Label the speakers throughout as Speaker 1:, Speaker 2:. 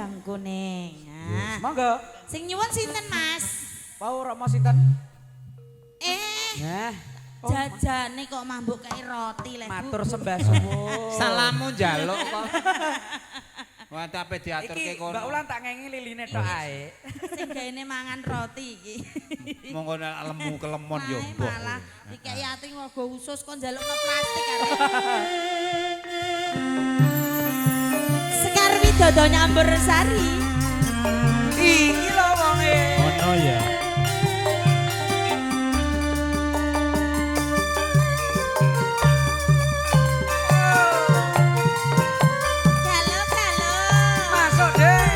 Speaker 1: Podang Kuning. Nah.
Speaker 2: Monggo.
Speaker 1: Sing nyuwun sinten, Mas?
Speaker 2: Wau Romo sinten? Nah, oh,
Speaker 1: Jajane kok mambuk kae roti leh.
Speaker 2: Matur sembah suwun.
Speaker 3: Salamu njaluk kok. Wah, tapi diaturke
Speaker 2: Iki
Speaker 3: kono.
Speaker 2: Mbak Ulan tak ngengi liline tok ae.
Speaker 1: Sing gaene mangan roti iki.
Speaker 3: Monggo nek lemu kelemon yo mbok.
Speaker 1: Malah dikeki ati ngogo usus kok njalukno plastik arek. Sekar Widodo Nyambur Sari.
Speaker 2: Iki lho wonge.
Speaker 4: Ono ya.
Speaker 1: Galo-galo.
Speaker 2: Masuk deh.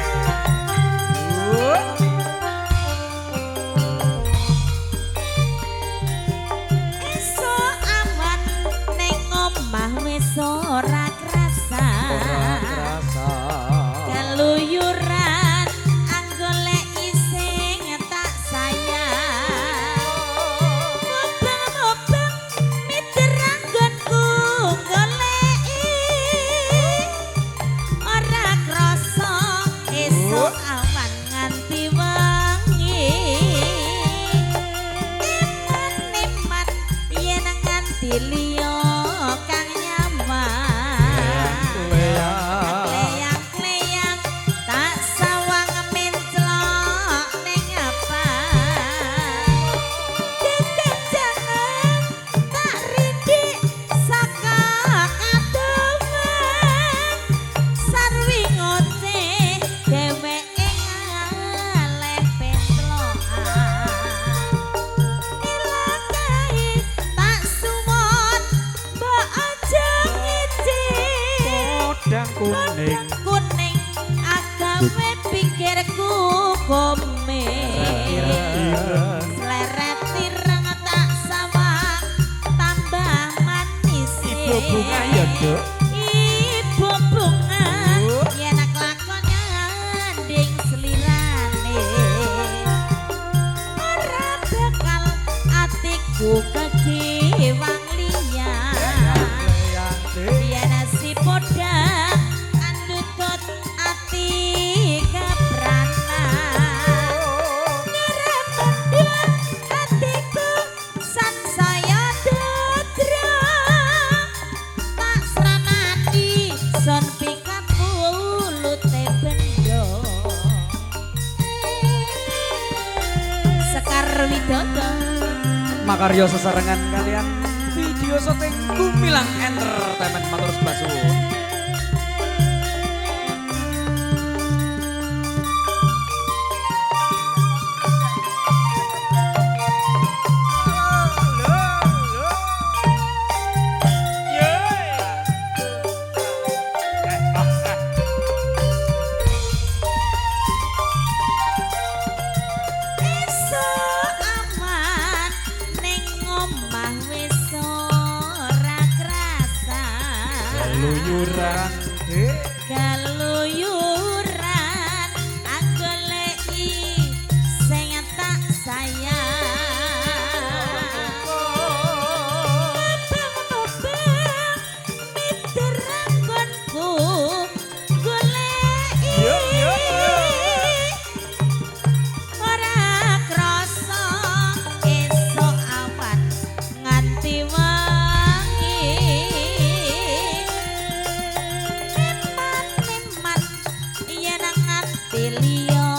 Speaker 1: Esuk awan ning omah wis ora krasa.
Speaker 2: Ora krasa.
Speaker 1: Keluyuran anggoleki sing tak sayang. Mubeng-mubeng miter anggonku goleki. Ora krasa esuk awan nganti wengi. Eman-eman yen nganti liya kang nyaman. Kleyang-kleyang tak sawang menclok ning apa. Kekencangan tak rindik saka kadoman. Sarwi ngoceh dheweke ngaleh pentlokan. Ilakae tak suwon mbok aja ngece.
Speaker 2: Podang kuning.
Speaker 1: Podang kuning agawe pikirku kome. Sleret ireng tak sawang tambah manis.
Speaker 2: Ibu bunga ya, Nduk.
Speaker 1: Ibu bunga yen kelakon nyanding selirane. Ora bakal atiku kegiwang liya. Yen si podang andutut ati kepranan. Ngerependhut atiku sansaya dodra. Tak sranani son pikat mulute bendo. Sekar Widodo.
Speaker 2: Makaryo sesarengan kalian video syuting Gumilang Entertainment matur sembah suwun.
Speaker 1: Esuk awan ning omah wis ora krasa.
Speaker 4: Keluyuran.
Speaker 1: Keluyuran anggoleki sing tak sayang. Mubeng-mubeng miter anggonku goleki. Ora krasa esuk awan nganti wengi. Eman-eman yen nganti liya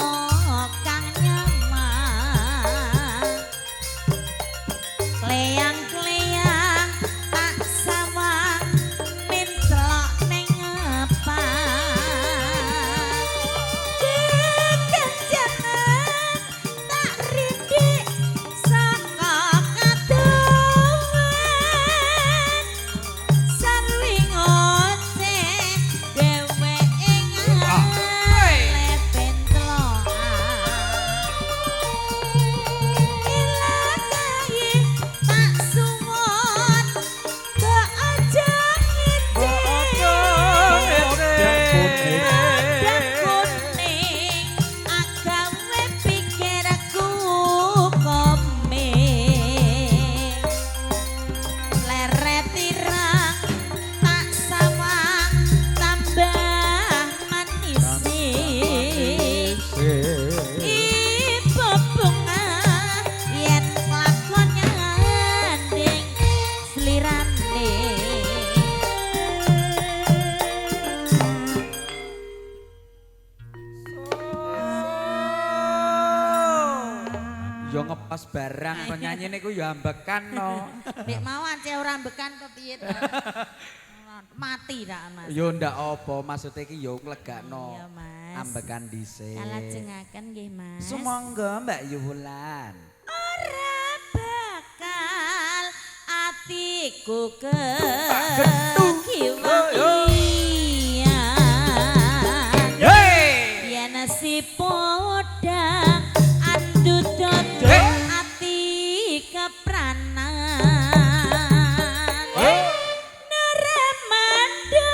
Speaker 1: kang nyaman. Kleyang-kleyang tak sawang menclok ning apa. Kekencangan tak rindik saka kadowan. Sarwi ngoceh dheweke ngaleh pentlokan.
Speaker 2: Yo ngepas barang penyanyi niku yo ambekan no.
Speaker 1: Nek mau ance ora ambekan kepiye to? Mati ta Mas.
Speaker 2: Yo ndak apa, maksude iki yo nglegakno.
Speaker 1: Iya, Mas.
Speaker 2: Ambekan dhisik.
Speaker 1: Kalajengaken nggih, Mas.
Speaker 2: Sumangga Mbak Yulan.
Speaker 1: Ora bakal atiku kekiwakian. Yen si podang andut ati kepranan. Neremanda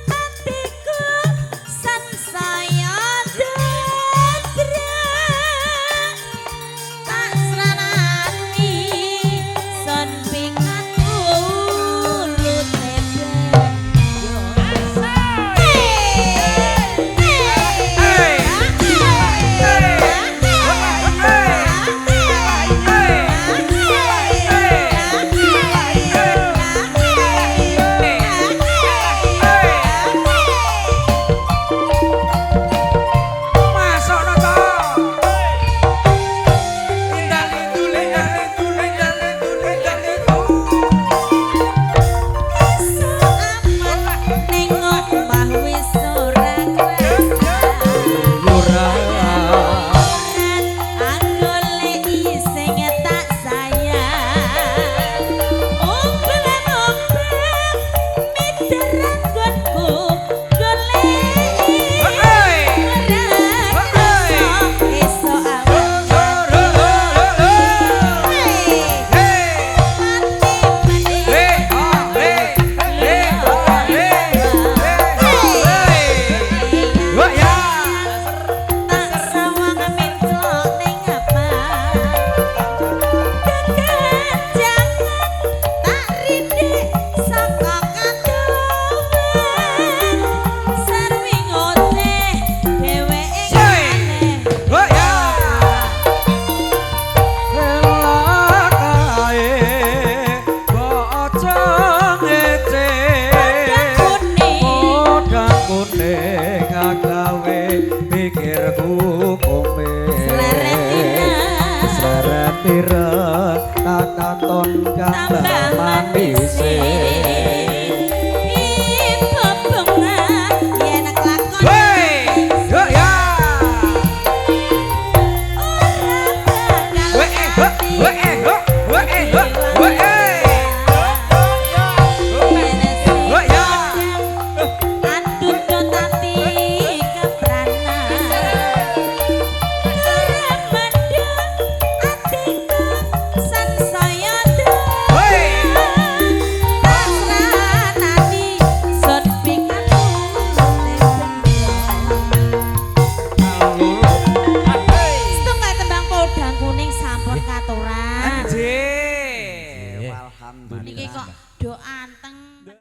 Speaker 1: atiku sansaya dadra. Tak sranani son pingat ulute bejo.
Speaker 2: Masukno to. Indah lindu lindah lindu lindah lindu lindah lindu.
Speaker 1: Ning omah wis ora kerasa. Anggoleki sing tak sayang. Umbel-umbel miteran nggonku goleki. Ora kerasa esuk awan. Tak sawang menclok ning apa. Kekancangan tak rindik saka kadohan. Sarwi ngoceh dheweke aneh. Podang kuning.
Speaker 2: Podang kuning agawe pikirku kome.
Speaker 1: Sleret ireng.
Speaker 2: Sleret ireng tak katon
Speaker 1: Tambah
Speaker 2: tambah
Speaker 1: manise.
Speaker 2: Manise.